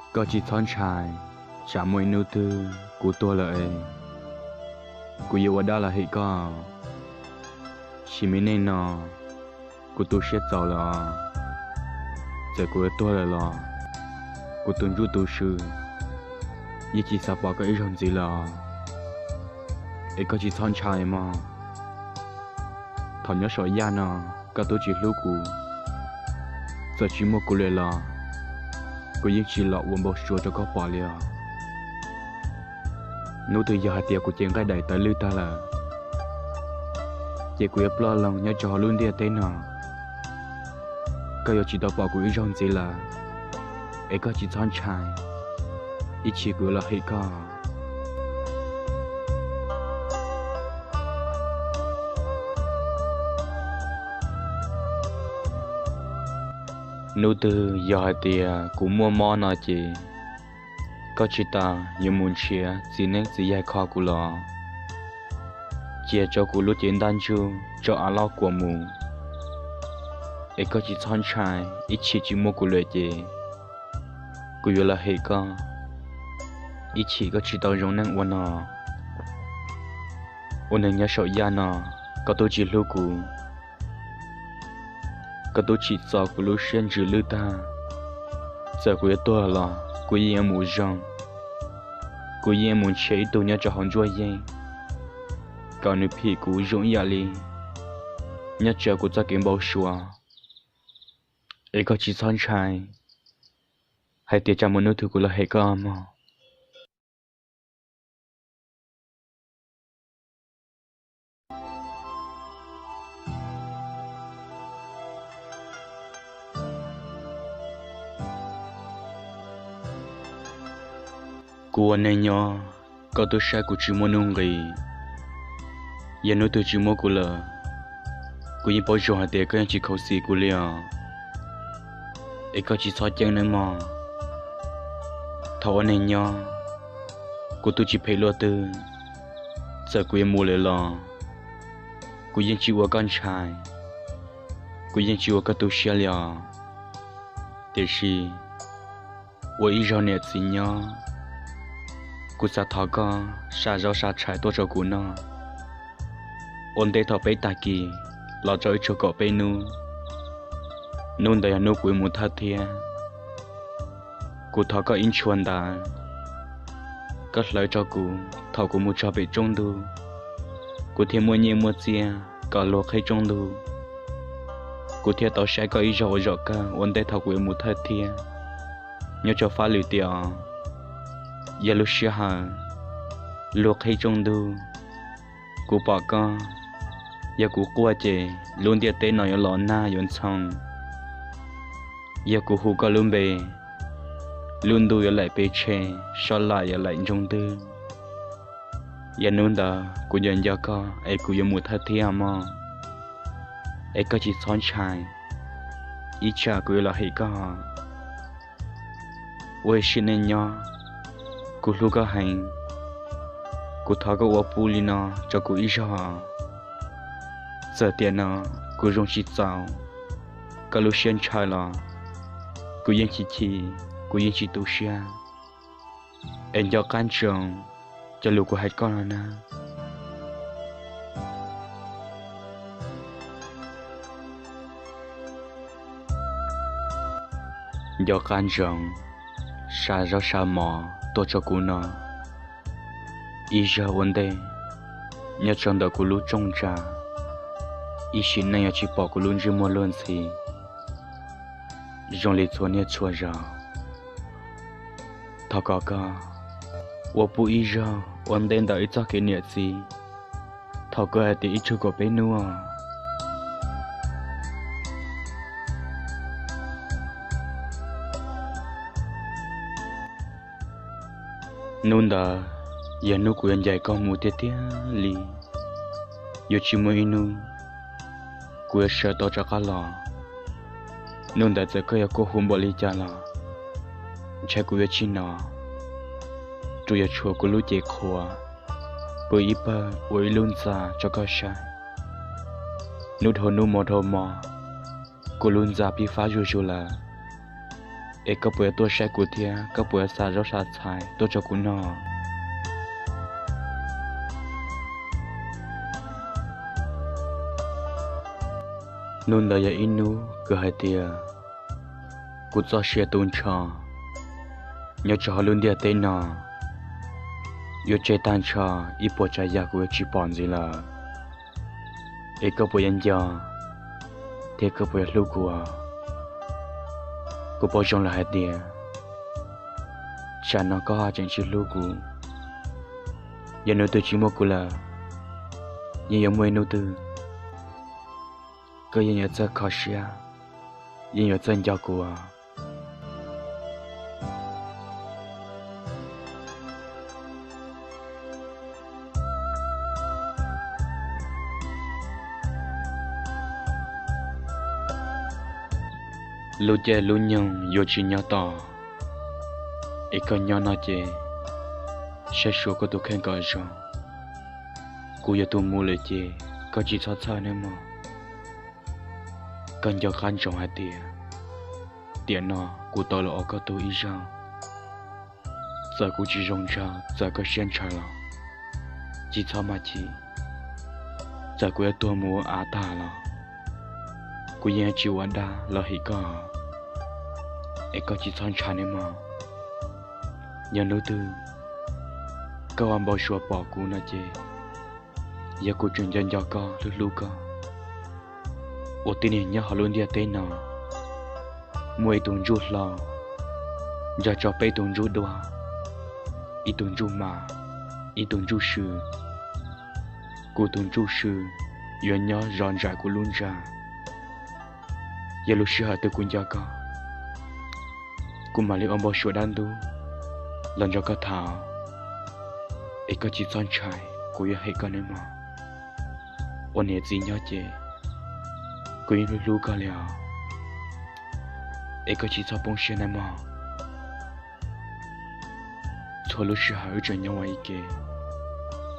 Koj tsis txhob ntshai, tsam muaj ib hnub twg kuv tuag lawm es kuv yuav ua dab los hem koj. Sim me neej no kuv tu siab txaus lawm os. Txawm kuv yuav tuag lawm los kuv tus ntsuj tus swm yeej tsis xav pom koj ib zaug ntxiv lawm os. Es koj tsis txhob ntshai mog. Thaum nyob saum yaj no koj twb tsis hlub kuv, txawm tsis muaj kuv lawm los kuv yeej tsis los ua npau suav rau koj pom li os. Hnub twg yog hais tias kuv cev nqaij daim tawv lwj tag lawm, ces kuv yuav ploj loo nyob rau hauv lub ntiaj teb no. Koj yuav tsis tau pom kuv ib zaug ntxiv lawm, es koj tsis txhob ntshai, ib chim kuv yuav los hem koj. Hnub twg yog hais tias kuv muaj mob no ces koj tsis tas yuav mus nrhiav txiv neeb txiv yaig kho kuv los cia rau kuv lub cev ntaj ntsug rau av loj kuam mus, es koj tsis txhob ntshai, ib chim tsis muaj kuv lawm ces kuv yuav los hem koj, ib chim koj tsis tau zoo neej ua no. Ua neeg nyob saum yaj no, koj twb tsis hlub kuv, koj twb tsim txom kuv lub siab ntsws lwj tag. Txawm kuv yuav tuag los kuv yeej yuav mus zoo, kuv yeej yuav mus nrhiav ib tug nyob rau hauv ntsuab yeej kom nws phim kuv zoo ib yam li nyob raws kuv txoj kev npau suav. Es koj tsis txhob ntshai hais tias tsam muaj hnub twg kuv los hem koj mog. Kuv ua neeg nyob, koj twb saib kuv tsis muaj nuj nqis. Yog hnub twg tsis muaj kuv lawm, kuv yeej paub zoo hais tias koj yeej tsis khuv xim kuv li os. Es koj tsis txhob ceeb nawb mog. Thaum ua neeg nyob, kuv twb tsis phem luaj twg, txawm kuv yuav mus lawm los kuv yeej tsis ua koj ntshai, kuv yeej tsis ua koj tu siab li os. Tiam sis ua ib zaug niam txiv nyob, kuv xav thov koj sa zaub sa tshais tuaj rau kuv noj. Ua ntej thaum peb tag kis los rau ib tsug kaum peb hnub, hnub ntawd yog hnub kuv yuav mus thawj thiab. Kuv thov koj ib ntshua ntawd, koj hlawv rau kuv thaum kuv mus txog pem tsoob ntug, kuv thiaj muaj nyiaj muaj txiaj kom luag qhib tsoob ntug. Kuv thiaj tau saib koj ib zaug ua zaum kawg ua ntej thaum kuv yuav mus thawj thiab. Nyob rau fab lwm tiam, yog lub sij hawm luag qhib tsoob ntug, kuv pom koj, yog kuv quaj ces lub ntiaj teb no yuav los nag yuav ntxhoo. Yog kuv hu koj lub npe, lub ntuj yuav laim pes tshe, sab laj yuav laim ntsoog ntwg. Yog hnub ntawd kuv nco nco koj es kuv yuav mus thawj thiab mog. Es koj tsis txhob ntshai, ib tsam kuv yuav los hem koj. Ua ib sim neej nyob, kuv hlub koj heev, kuv thov koj ua pub li no rau kuv ib zaug. Txawm tiam no kuv zoo tsis txaus koj lub siab ntshaw los kuv yeej tsis chim, kuv yeej tsis tu siab. Es nco qab ntsoov cov lus kuv hais koj no na. Nco qab ntsoov, sa zaub sa mov tuaj rau kuv no. Ib zaug ua ntej, nyob rau ntawm kuv lub rooj ntsa, ib sim neej yuav tsis pom kuv lub ntsej muag luag ntxhi zoo li txhua niaj txhua zaus. Thov kom koj ua pub ib zaug ua ntej ntawm ib txoj kev niam txiv, thaum koj hais tias ib tsug kaum peb hnub. Hnub ntawd yog hnub kuv yuav ncaim koj mus tiag tiag li. Yuav tsis muaj ib hnub kuv yuav sawv tau rov qab los. Hnub ntawd txawm koj yuav quaj hu npaum li cas los ntshai kuv yuav tsis hnov, tsuas yog tshuav kuv lub cev qhuav pw ib pawg ua ib lub ntxa rau koj saib. Hnub dhau hnub hmo dhau hmo, kuv lub ntxa pib fab zuj zus lawm. Es koj puas yuav tuaj saib kuv thiab koj puas yuav xa zaub xa txhais tuaj rau kuv noj? Hnub ntawd yog ib hnub kws hais tias kuv txoj sia tu nrho nyob rau hauv lub ntiaj teb no, yuav tseg tag nrho ib puas tsav yam kuv yuav tsis pom ntxiv lawm. Es koj puas yuav nco thiab koj puas yuav hlub kuv? Kuv paub zoo lawm hais tias tsam no koj tseem tsis hlub kuv. Yog hnub twg tsis muaj kuv lawm, yeej yuav muaj ib hnub twg koj yeej yuav txawj kho siab, yeej yuav txawj nco kuv. Lub caij lub nyoog yuav tsis nyob tos, es koj nyob no ces saib xyuas koj tus kheej kom zoo. Kuv yuav tus mus lawm ces koj tsis txhob txhawj nawb mog. Koj nco qab ntsoov hais tias tiam no kuv tau los ua koj tug ib zaug. Txawm kuv tsis zoo ntshaw, txawm koj siab ntshaw los tsis txhob maj chim. Txawm kuv yuav tuag mus ua av tag los kuv yeej yuav tsis ua dab los him koj, es koj tsis txhob ntshai nawb mog. Yog hnub twg koj ua npau suav pom kuv no ces yog kuv tseem nco nco koj, hlub hlub koj. Ua tib neeg nyob hauv lub ntiaj teb no, muaj ib tug ntsuj hlau nrog rau peb tug ntsuj duab, ib tug ntsuj mas, ib tug ntsuj sw. Kuv tus ntsuj sw yuav nyob zov ntsam kuv lub ntxa. Yog lub sij hawm twg kuv nco koj, kuv mam li ua npau suav dab ntub los nrog koj tham, es koj tsis txhob ntshai, kuv yuav hem koj nawb mog. Ua niam txiv nyob ces kuv yeej hlub hlub koj li os, es koj tsis txhob poob siab nawb mog. Txhua lub sij hawm wb tseem nyob ua ib ke,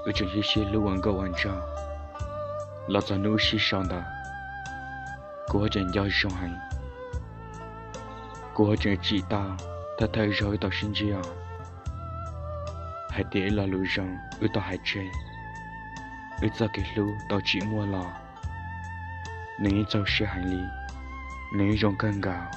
wb tseem sib sib hlub ua nkauj ua nraug, los txog hnub wb sib sau ntawd, kuv ho tseem nco zoo heev. Kuv ho tseem tsim tau thawj thawj zaug wb tau sib ntsib os, hais tias ib lo lus zoo wb tau hais tseg, wb txoj kev hlub tau tsim muaj los nws yeej txaus siab heev li, nws yeej zoo kawg nkaus.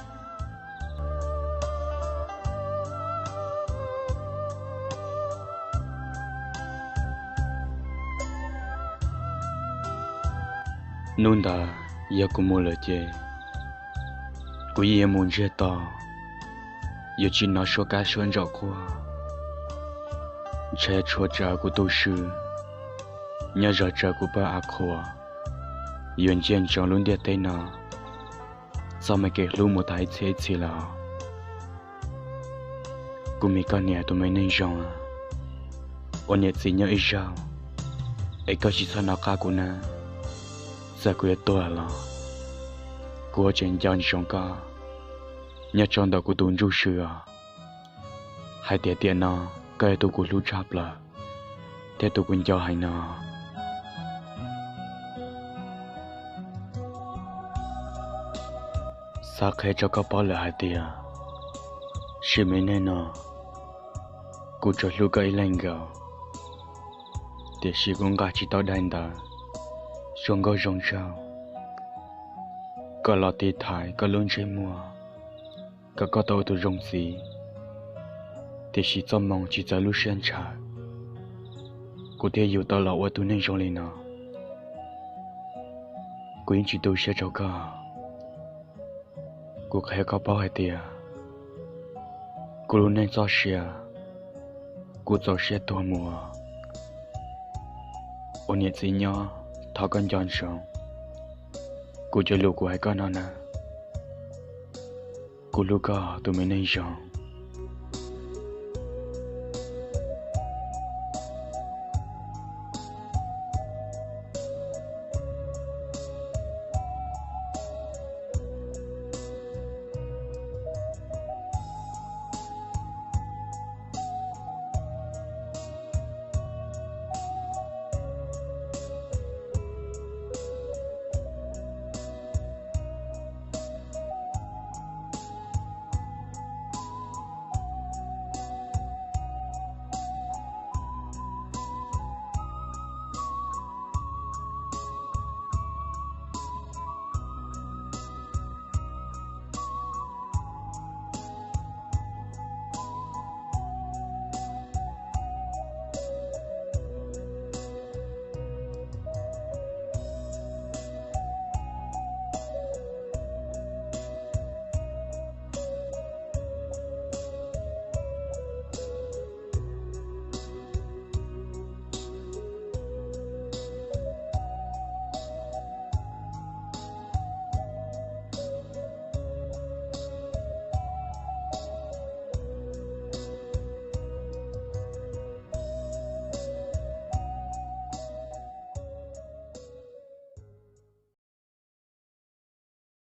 Hnub ntawd yog kuv mus lawm ces kuv yeej yuav mus ntsiag to, yuav tsis hnov suab kab suab ntsaum quaj. Ntshai tshuav tsawv kuv tus sw, nyob zov tsawv kuv pawg av qhuav, yuav ntsia ntsoov lub ntiaj teb no txoj me kev hlub mus tas ib txhis ib txhis lawm. Kuv me koj niam tus me neeg zoo, ua niam txiv nyob ib zaug, es koj tsis txhob hnov qab kuv nawb. Txawm kuv yuav tuag los kuv yuav tseem nco ntsoov koj nyob rau ntawm kuv tus ntsuj sw os, hais tias tiam no koj yog tus kuv hlub tshaj plaws thiab tus kuv nco heev no. Xav qhia rau koj paub lawm hais tias sim me neej no kuv tsuas hlub koj ib leeg nkaus, tiam sis kuv nqa tsis tau daim ntawv zoo nkauj zoo nraug kom los tiv thaiv koj lub ntsej muag kom koj tau ua tus zoo txiv. Tiam sis txoj moo tsis txawv lub siab ntshaw, kuv thiaj yug tau los ua tus neeg zoo li no. Kuv yeej tsis tu siab rau koj. Kuv qhia koj paub hais tias kuv lub neej txoj sia, kuv txaus siab tuag mus ua niam txiv nyob. Thov koj nco ntsoov kuv cov lus kuv hais koj no na. Kuv hlub koj tus me neeg zoo.